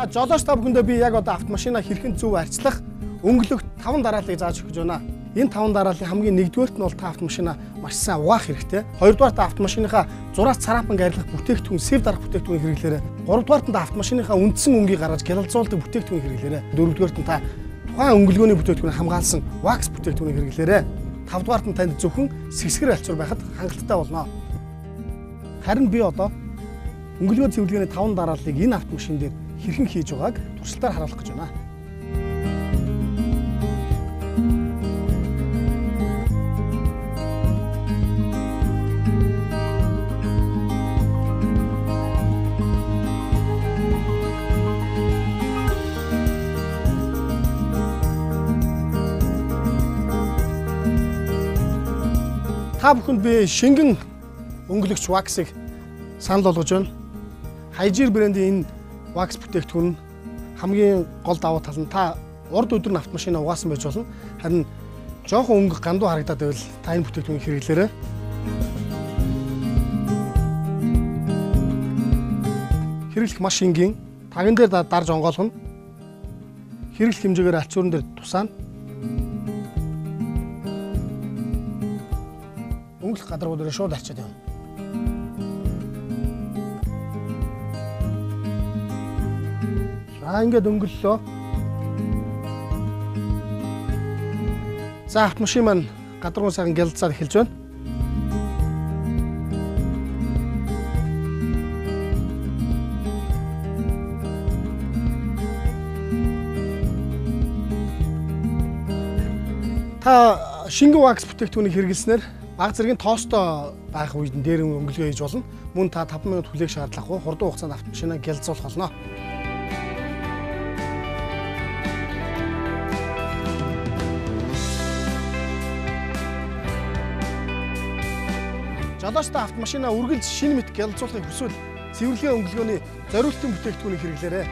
За, жолооч та бүхэндээ би яг одоо автомашина хэрхэн зөв арчлах өнгөлөх 5 дарааллыг зааж өгч байна. Энэ 5 дарааллын хамгийн нэгдүгээрт нь бол та автомашина маш сайн угаах хэрэгтэй. Хоёрдугаарт автомашиныхаа зураас цараапан гарилах бүтээгдэхүүн, сэв дарах бүтээгдэхүүн хэрэглээрэй. Гуравдугаарт нь та автомашиныхаа үндсэн өнгийг гаргаж гялалзуулдаг бүтээгдэхүүн хэрэглээрэй. Дөрөвдүгээрт нь та тухайн өнгөлгөөний бүтээгдэхүүнийг хамгаалсан вакс бүтээгдэхүүнийг хэрэглээрэй. Тавдугаарт нь танд зөвхөн сэгсгэр альцуур байхад хангалттай болно. Харин би одоо өнгөлгөө цэвэрлэгээний 5 дарааллыг энэ автомашин дээр хэрхэн хийж байгааг туршилтаар харуулах гэж байна. Та бүхэнд би шингэн өнгөлөгч ваксыг санал болгож байна. Хайжир брендийн энэ вакс бүтээгдэхүүн нь хамгийн гол давуу тал нь та урд өдөр нь автомашина угаасан байж болно. Харин жоохон өнгө гандуу харагдаад байвал та энэ бүтээгдэхүүнийг хэрэглээрэй. Хэрэглэх маш энгийн. Таган дээр дарж онгойлгоно. Хэрэглэх хэмжээгээр альцуурн дээр тусаана. Өнгөлөх гадаргуу дээр шууд арчаад явна. За, ингээд өнгөллөө. За, автомашин маань гадаргуун сайхан гялалзаад эхэлж байна. Та шингэн вакс бүтээгдэхүүнийг хэрэглэснээр баг зэргийн тоостой байх үед нь дээр өнгөлгөө хийж болно. Мөн та 5 минут хүлээх шаардлагагүй хурдан хугацаанд автомашина гялалзуулах болно. Жолоочтой автомашина үргэлж шинэ мэт гялалзуулахыг хүсвэл цэвэрлэгээ өнгөлгөөний зориултын бүтээгдэхүүнийг хэрэглээрэй.